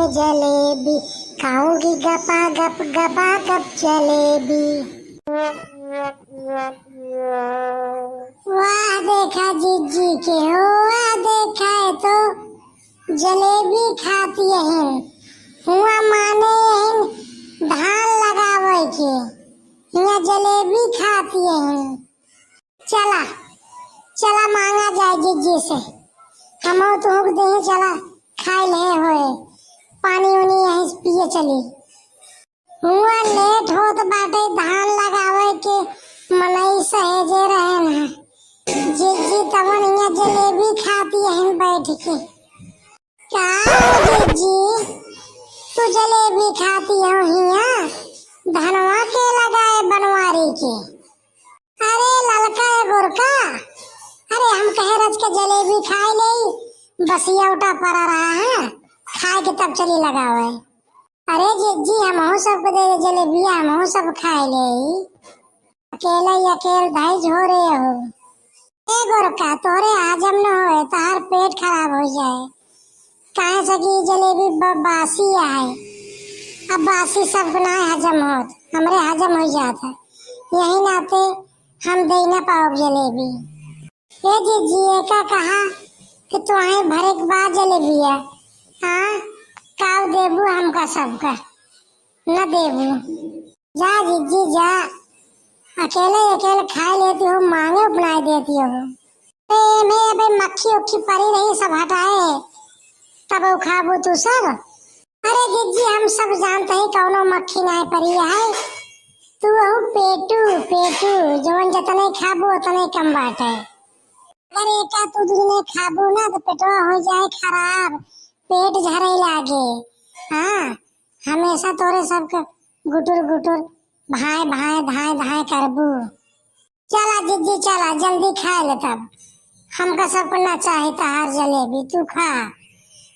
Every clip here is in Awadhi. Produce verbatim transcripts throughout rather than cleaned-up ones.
जलेबी खाऊंगी गपा गप, गपा गप जलेबी। वाह, देखा जिज्जी के हो, वाह, देखा है तो जलेबी खाती है। हुआ माने है धान लगावे के, हिया जलेबी खाती है। चला, चला मांगा जाए जिज्जी से, हमहू तुहूँ के देही, चला खाए ले होए, पानी उनी यहीं से पिए चली। हुआ लेट होत बाटे धान लगावे के, मनई सहेजे रहे ना। जिज्जी तवन हिया जलेबी खाती हन बैठ के। का हो जिज्जी, तू जलेबी खाती हो हिया? धनवा के लगाए बनवारी के? अरे ललका ए गोरका, अरे हम कहे रच के जलेबी खाए ले, बसियौटा पड़ा रहा है, खाए के तब चली लगावे। अरे जिज्जी, हमहू सबके दे दे जलेबिया, हमहू सब खाए ले। अकेले ही अकेल धाई झोरे हो। ए गोरका, तोरे हजम न होए, तहार पेट खराब हो जाए, काहे से कि जलेबी ब-, बासी आए। अब बासी सबके ना हजम होत, हमरे हजम हो जात है, यही नाते हम दे ना पाओ जलेबी। ए जिज्जी, एका कहा कि तोहे भरे के बाद जलेबिया, हाँ, काव देबू हमका सबका, न देबू। जा जिज्जी जा, अकेले अकेले खाए लेती हो, मांगे उपनाए देती हो। ए में अबे मक्खी उक्खी परी रही, सब हटाए, तब वो खाबू तू सब। अरे जिज्जी, हम सब जानते हैं कौनो मक्खी नाय परी है, तू हऊ पेटू, पेटू, जवन जतने खाबू उतने कम बाटे। अगर एका तू दुगने खाबू ना तो पेटवा हो जाए खराब, पेट झरे लागे। हाँ, हमेशा तोरे सबके गुटुर गुटुर, भाए भाए, धाए धाए करबू। चला जिज्जी चला, जल्दी खाए ले तब, हमका सबको ना चाही तहार जलेबी, तू खा।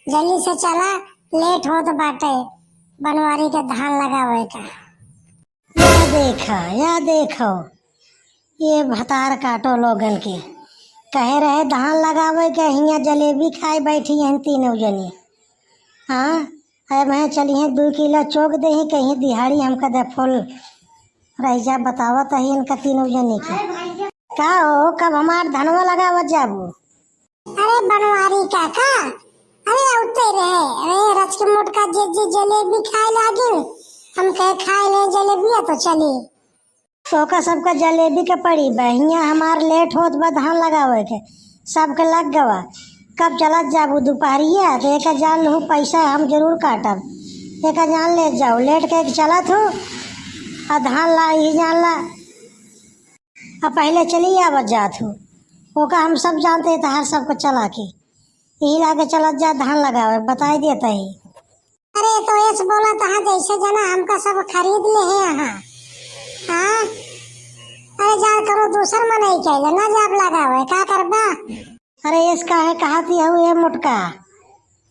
जल्दी से चला, लेट होत बाटे बनवारी के धान लगावे का। या देखा, या देखो, ये भतार काटो लोगन के। कहे रहे धान लगावे के, हियाँ जलेबी खाए बैठी हैं तीनों जनी। हाँ, अरे मैं चली हैं दो किलो चोक देही, कहीं दिहाड़ी हमका दे फुल। रह जा, बतावत ही इनका तीनों जनी के। का हो, कब हमार धनवा लगावत जाबू? अरे बनवारी काका, अरे औते रहे, अरे रच के मोटका जिज्जी जलेबी खाए लागिन, हम कहे खाए ले जलेबिया तो चली। तोका सबका जलेबी के पड़ी बा, हियाँ हमार लेट होत बा धान लगावे के, सबके लग गवा। कब चलत जाबू दुपहरिया? तो एका जान लहू पैसा हम जरूर काटब, एका जान ले जाओ, लेट के चलत हो आ धान ला ही जान ला। अब पहले चली आवत जात हो, ओका हम सब जानते हैं, तहार सबको चला के यही लागे चलत जा धान लगावे, बताई देता ही। अरे तो ऐस बोला तहाँ जैसे जना हमका सब खरीद ले है यहाँ। हाँ, अरे जा करो दूसर मनई कैले ना जाब लगावे, का करबा? अरे ऐस काहे कहा थी हऊ ए मोटका?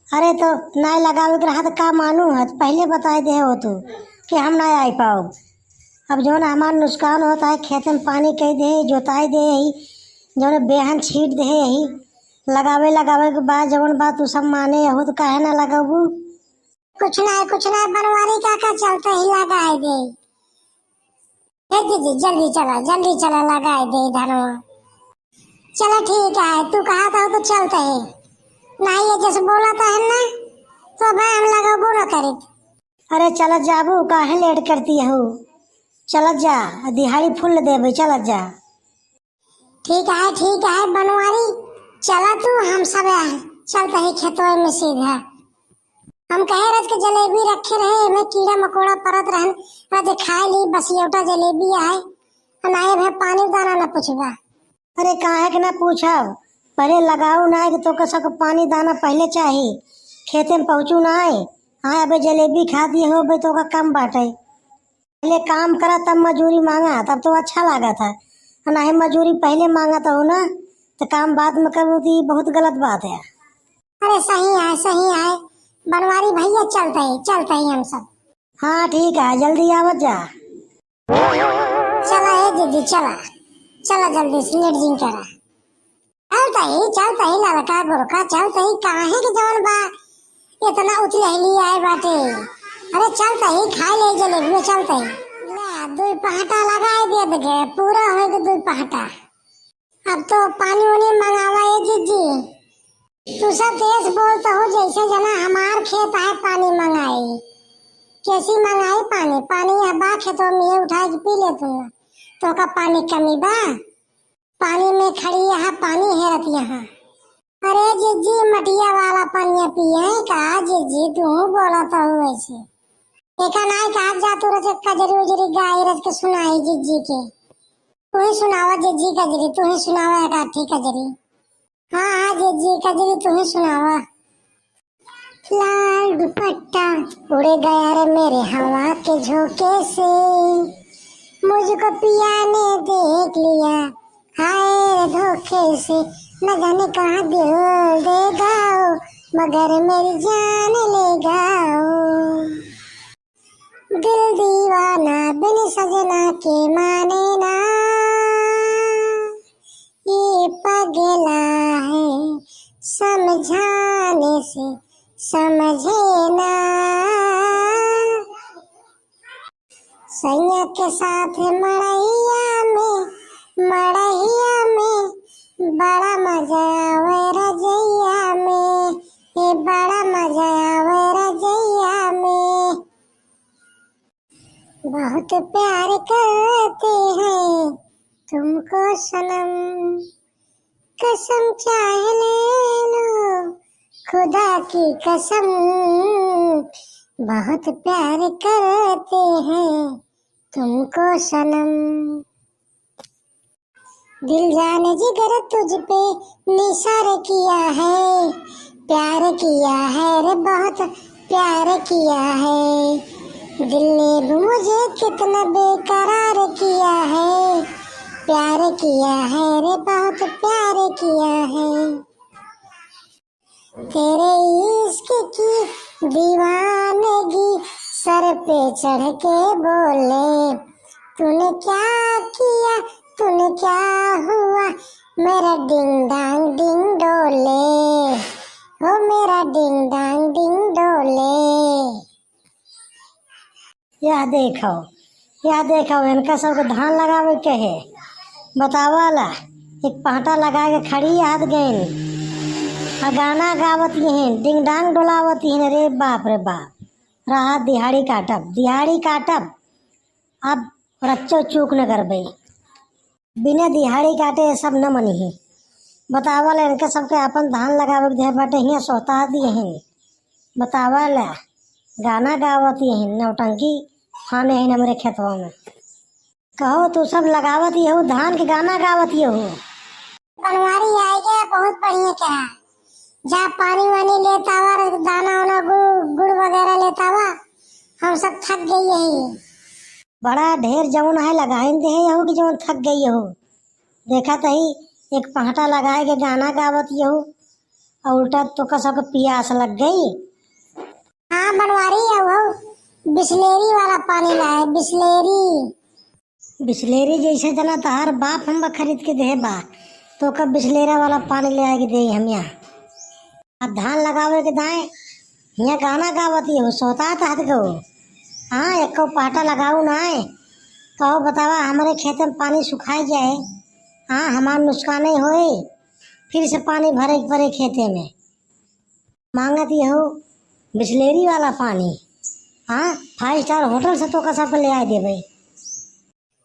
अरे तो नाय लगावे के रहा तो का मानू है, तो पहले बताई दे हो तू कि हम ना आई पाओ। अब जौन हमार नुकसान होता है, खेत में पानी कई दे, जोताई दे ही, जौन बेहन छीट दे ही, लगावे लगावे के बाद जौन बात तू सब माने हो तो काहे ना लगाबू? कुछ ना है, कुछ ना है, बनवारी काका चलते ही लगाए दे। हे दीदी जल्दी चला, जल्दी चला लगाए दे धनवा। चला ठीक है, तू कहा था तो चलते ही। नहीं ये जैसे बोला था है ना, तो अब हम लगाबो ना करी। अरे चलत जाबू, काहे लेट करती हो? चलत जा, दिहाड़ी फुल देबे, चलत जा। ठीक है, ठीक है बनवारी, चला तू, हम सब चलते ही खेतों में सीधा। हम कहे रज के जलेबी रखे रहे, एमे कीड़ा मकोड़ा परत रहन, रज खाए ली, बसियौटा जलेबी है, अनाए भे पानी दाना न पूछबा। अरे काहे के ना पूछब, पहले लगाऊ ना है कि तोके सब पानी दाना पहले चाही, खेते में पहुँचू ना है। हाँ, अबे जलेबी खा दिए हो, अबे तोका कम बाटे। पहले काम करा तब मजूरी मांगा, तब तो अच्छा लागत है। और नाहीं मजूरी पहले मांगत हो ना, तो काम बाद में करबो तो ये बहुत गलत बात है। अरे सही है, सही है बनवारी भैया, चलते ही, चलते ही हम सब। हाँ ठीक है, जल्दी आवत जा। चला ए दीदी, चला, चला जल्दी से, लेट जिन करा। चलते ही, चलते ही ललका गोरका, चलते ही काहे के जवन बा, इतना उचलहली आए बाटे। अरे चलत ही खाए ले जलेबियो चलत ही। ले, दुई पहाटा लगाए दे दे, पूरा होए के दुई पहाटा। अब तो पानी उनी मंगावा ए जिज्जी। तू सब तेज बोलत हो जैसे जना हमार खेत है पानी मंगाई। कैसी मंगाई पानी? पानी यहाँ बा खेतवा में, ये उठा के पी ले तू। तो का पानी कमी बा? पानी में खड़ी यहाँ पानी हेरत यहाँ। अरे जिज्जी, मटिया वाला पनिया पिए का जिज्जी? तू बोलत हो ऐसे। एका नाई कहा जा तू रच कजरी उजरी गाई रच के सुनाई जिज्जी के। तू ही सुनावा जिज्जी कजरी, तू ही सुनावा एक आठी कजरी। हाँ, हाँ जिज्जी कजरी, तू ही सुनावा। लाल दुपट्टा उड़ गया रे मेरे हवा के झोंके से, मुझको पिया ने देख लिया हाय रे धोखे से, न जाने कहाँ दिल दे गया वो, मगर मेरी जान ले गया वो। दिल दीवाना बिन सजना के माने ना, ये पगला है समझाने से समझे ना। सैया के साथ मड़ैया में, मड़ैया में बड़ा मजा आवे रजैया में, ये बड़ा मजा आवे रजैया में। बहुत प्यार करते हैं तुमको सनम, कसम चाहे ले लो खुदा की कसम, बहुत प्यार करते हैं तुमको सनम। दिल जान जिगर तुझ पे निसार किया है, प्यार किया है रे बहुत प्यार किया है। दिल ने भी मुझे कितना बेकरार किया है, प्यार किया है रे बहुत प्यार किया है। तेरे इश्क की दीवानगी सर पे चढ़ के बोले, तूने क्या किया, तूने क्या हुआ, मेरा डिंग डांग डिंग डोले, हो मेरा डिंग डांग डिंग डोले। यह देखो, यह देखो, इनका सबके धान लगावे के है। बतावा ला, एक पहटा लगा के खड़ी हाथ गइन, आ गाना गावत यहीं, डिंग डांग डोलावत यहीं। रे बाप रे बाप, रहा दिहाड़ी काटब, दिहाड़ी काटब। अब रच्चो चूक न करबे। बिना दिहाड़ी काटे ये सब न मनिही। बतावा ला, इनके सबके आपन धान लगावे के देह बाटे, हियाँ सोता दिए हैं। बतावा ला, गाना गावत यहीं, नौटंकी फाने हैं हमरे खेतवा में। कहो, तू सब लगावत यहू धान के गाना गावत यहू। बनवारी आए गया, बहुत बढ़िया कहा। जा पानी वानी लेत आवा, दाना वाना गुड़, गुड़ वगैरह लेत आवा, हम सब थक गई यही। बड़ा ढेर जौन है लगाइन दे है यहू कि जौन थक गई यहू। देखत ही एक पहटा लगाए के गाना गावत यहू, और उल्टा तोका सबके पियास लग गई। हाँ बनवारी, यहू बिसलेरी वाला पानी लाए, बिसलेरी। बिसलेरी जैसे जना तहार बाप हम बा खरीद के देहे बा, तोका बिसलेरा वाला पानी ले आए के देई हम यहाँ। अब धान लगावे के दाएं, हियाँ गाना गावत यहू, सोतात हाथ गो। हाँ, एको पहटा लगाऊ नाय। कहो बतावा, हमरे खेते में पानी सुखाई जाए, हाँ, हमार नुकसान ही होए, फिर से पानी भरे के पड़े खेते में। मांगत यहू बिसलेरी वाला पानी, हाँ, five star hotel से तोका सबके ले आए देबे।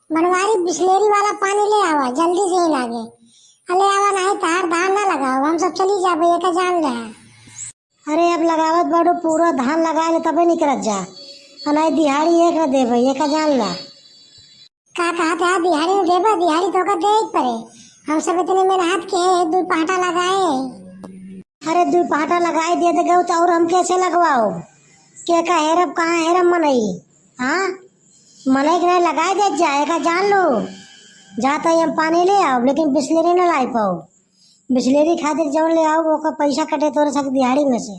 बनवारी, बिसलेरी वाला पानी ले आवा, जल्दी से ही लागे। आ, ले आवा, नहीं तहार धान ना लगाओ, हम सब चली जाबे, एका जान ले। अरे, अब लगावत बाड़ू, पूरा धान लगा ले, तबे निकलत जा। आ, नहीं दिहाड़ी एक न देबे, एका जान ला। का कहत है, दिहाड़ी न देबे? दिहाड़ी तोका देई के पड़े, हम सब इतने मेहनत के है, दुई पहटा लगाए। अरे, दुई पहटा लगाए दे दे गऊ, तो और हम कैसे लगवाओ? के का हेरब, कहाँ हेरब मनई? हाँ, मनई के नहीं लगाए दे जाए, एका जान लो। जा तो हम पानी ले आओ, लेकिन बिसलेरी न लाई पाओ। बिसलेरी खातिर जौन ले आओ, ओकर पैसा कटे तोरे सब दिहाड़ी में से।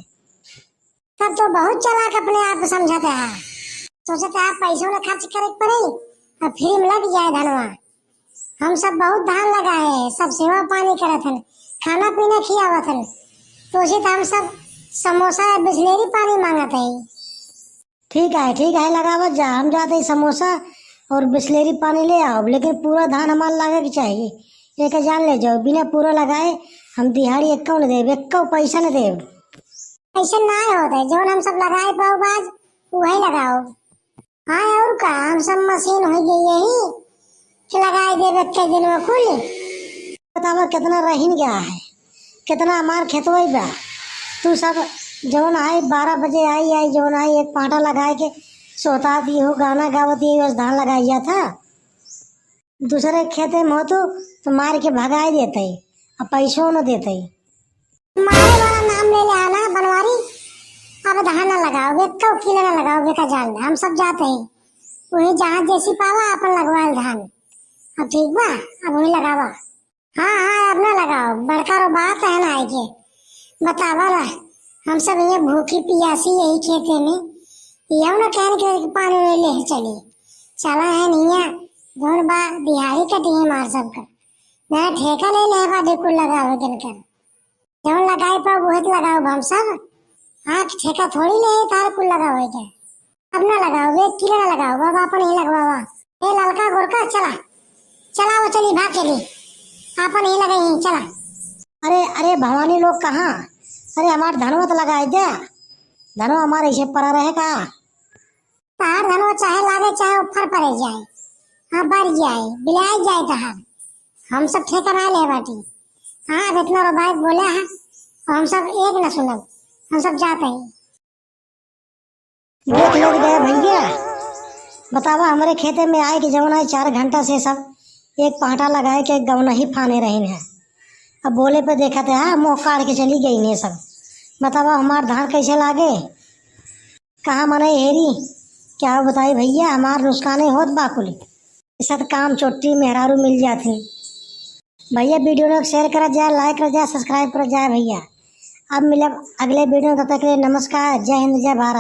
तब तो बहुत चालाक अपने आप समझत है, सोचत है पैसों न खर्च करे के पड़े और फ्री में लग जाए धनवा। हम सब बहुत धान लगाए हैं, सब सेवा पानी करत हन, खाना पीना खियावत हन, तो उसे तो हम सब समोसा या बिस्लेरी पानी मांगत है। ठीक है, ठीक है, लगावत जा, हम जात ही समोसा और बिस्लेरी पानी ले आओ, लेकिन पूरा धान हमार लागे के चाहिए। एक जान ले जाओ, बिना पूरा लगाए हम दिहाड़ी एक्को न देब, एक्को पैसा न देब। ऐसे ना होत है, जौन हम सब लगाए पाओ बाज, वही लगाओ। हाँ, और का, हम सब मशीन हो गई यही कि लगाए देब एक्के दिन में कुल। बतावा, कितना रहिन गया है, कितना हमार खेतवा बा। तू सब जौन आई, बारह बजे आई, आई जौन आई, एक पाटा लगाए के सोता दी हो, गाना गावत दी, बस धान लगाई जाता। दूसरे खेते में हो तू, तो मार के भगाए देते, अब पैसों न देते। मारे वाला नाम ले ले आना बनवारी, अब धान न लगाओगे, कौ किलो न लगाओगे का जान ले, हम सब जाते हैं। वही जहाँ जैसी पावा अपन लगवाल धान। अब ठीक बा, अब वही लगावा। हाँ, हाँ, अब ना लगाओ, बड़का रो बात है ना आए के। बतावा ला, हम सब ये भूखी पियासी यही खेते में, यहू ना कहन के पानी नहीं ले चली। चला है निया, जौन बा दिहाड़ी कटी है मार सबका। ना ठेका ले ले बा, कुल लगावे के कर। जौन लगाए पाओ, वही तो लगाओ हम सब। हाँ, ठेका थोड़ी ले तार कुल लगावे के। अब ना लगाओ, एक किलो ना लगाओ, बाबा अपन ही लगवावा। ए ललका गोरका, चला, चला वो चली, भाग चली, अपन ही लगाई, चला। अरे, अरे भवानी लोग कहाँ? अरे हमार धनवा तो लगाए दे, धनवा हमार ऐसे पड़ा रहे का? तहार धनवा चाहे लागे, चाहे ऊपर पड़े जाए, हाँ, बढ़ जाए, बिलाए जाए तहार, हम सब ठेका ना ले बाटी। हाँ, अब इतना रो बात बोले हैं, हम सब एक ना सुनब, हम सब जाते हैं। बहुत लोग गए भैया, बतावा, हमरे खेते में आए के जौन आए, चार घंटा से सब एक पाटा लगाए के गौना ही फाने रहिन है। अब बोले पे देखा थे, हाँ, मुँह काढ़ के चली गई ने सब। बतावा, हमार धान कैसे लागे? कहाँ मने हेरी, क्या बताई भैया, हमार नुकसाने होत बा कुल। ऐसा तो काम चोट्टी मेहरारू मिल जात है। भैया, वीडियो को शेयर करा जाए, लाइक करा जाए, सब्सक्राइब करा जाए भैया। अब मिलब अगले वीडियो में, तब तक के लिए नमस्कार, जय हिंद, जय भारत।